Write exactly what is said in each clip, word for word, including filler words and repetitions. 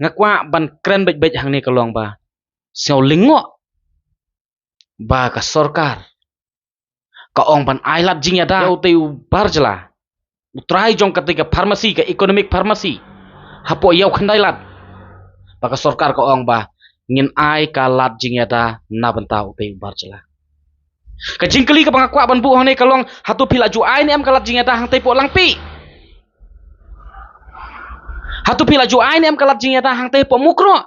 Nga kwah ban kren beit beit hangne ka long ba sngewlyngngoh ba ka sorkar ka ong ban ai lad jingïada ïa utei u bar jylla, u trai jong katei ka pharmacy, ka economic pharmacy, hapoh ïa u khyndai lad, ba ka sorkar ka ong ba ngin ai ka lad jingïada na bynta utei u bar jylla. Ka jingkylli kaba nga kwah ban buh hangne ka long, hato phi la ju ai ne em ka lad jingïada hangtei poh Langpih? Hato phi la ju ai ne em ka lad jingïada hangtei poh Mukroh?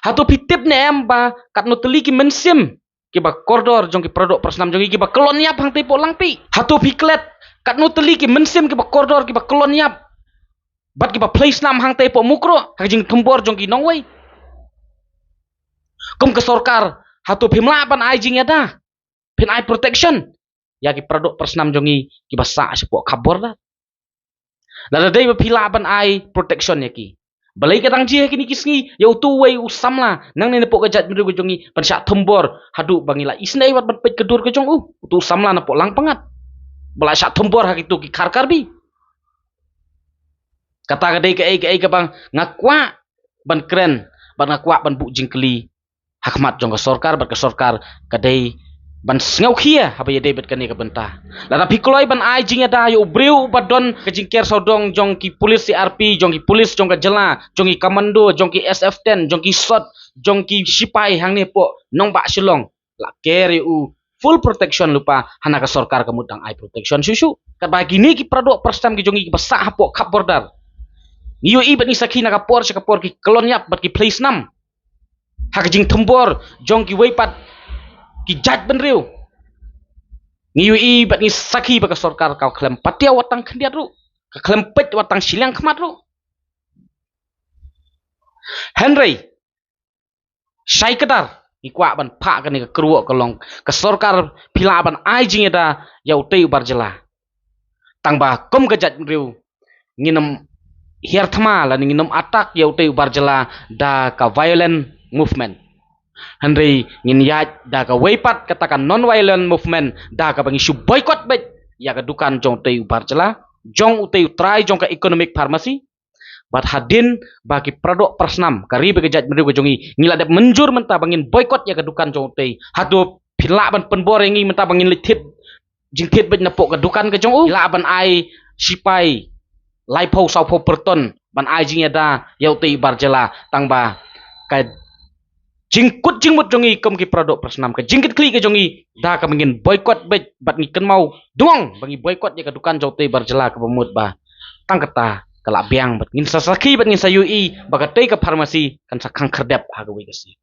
Hato phi tip ne em ba katno tylli ki mynsiem kiba kordor jong ki paradoh parasnam jong ngi kiba kyllon ïap hangtei poh Langpih? Hato phi klet katno tylli ki mynsiem kiba kordor kiba kyllon ïap bad kiba phlei snam hangtei poh Mukroh ha ka jingthombor jong ki nongwei? Kum ka sorkar, hato phim lah ban ai jingïada, phin ai protection ïa ki paradoh parasnam jong ngi kiba sah shapoh khap border? Lada dei ba phi lah ban ai protection ïa ki, balei ka dang jia ha kine ki sngi ïa utu uwei u samla nangne napoh ka jaitbynriew ka jong ngi ban shah thombor haduh ba ngi la isynei wat ban peit ka dur ka jong u, utu u samla napoh Langpangap ba la shah thombor ha kitu ki khar Karbi? Kata ka dei kaei kaei kaba nga kwah ban kren bad nga kwah ban buh jingkylli ha khmat jong ka sorkar bad ka sorkar ka dei ban sngewkhia haba ïadei bad kane ka bynta. Lada phi kloi ban ai jingïada ïa u briew uba don ka jingker sawdong jong ki pulit C R P, jong ki pulit jong ka jylla, jong ki commando, jong ki S F ten, jong ki SOT, jong ki sipai hangne poh nongbah Shillong, la ker ïa u full protection lypa, hana ka sorkar ka mut dang ai protection shuh shuh. Katba kine ki paradoh parasnam ki jong ngi kiba sah hapoh khap border, ngi ïohi bad ngi sakhi na ka por sha ka por ki kyllon ïap bad ki phlei snam ha ka jingthombor jong kiwei pat ki jaitbynriew. Ngi ïohi bad ngi sakhi ba ka sorkar ka khlem patiaw wat tang khyndiat ruh, ka khlem peit wat tang shiliang khmat ruh. Hynrei shai kdar ngi kwah ban phah kane ka kyrwoh ka long, ka sorkar phi lah ban ai jingïada ïa utei u bar jylla, tangba kum ka jaitbynriew ngin ym hiar thma lane ngin ym attack ïa utei u bar jylla da ka violent movement. Hynrei ngin ïaid da kawei pat kata ka non violent movement, da kaba ngi shu boycott beit ïa ka dukan jong utei u bar jylla, jong utei u trai jong ka economic pharmacy. Bad hadien ba ki paradoh parasnam ka ri bad ka jaitbynriew ka jong ngi, ngi la dep mynjur mynta ba ngin boycott ïa ka dukan jong utei, hato phi lah ban pynbor ïa ngi mynta ba ngin leit thied jingthied beit napoh ka dukan ka jong u? Phi lah ban ai sipai laiphew sawphew per ton ban ai jingïada ïa utei u bar jylla, tangba ka jingkut jingmut jong ngi kum ki paradoh parasnam, ka jingkitkhlieh ka jong ngi, da kaba ngin boycott beit bad ngi kynmaw dungong ba ngi boycott ïa ka dukan jong utei u bar jylla, kaba mut ba tang kata ka la biang bad ngin sa sakhi bad ngin sa ïohi ba katei ka pharmacy kan sa khang khyrdep ha kawei ka sngi.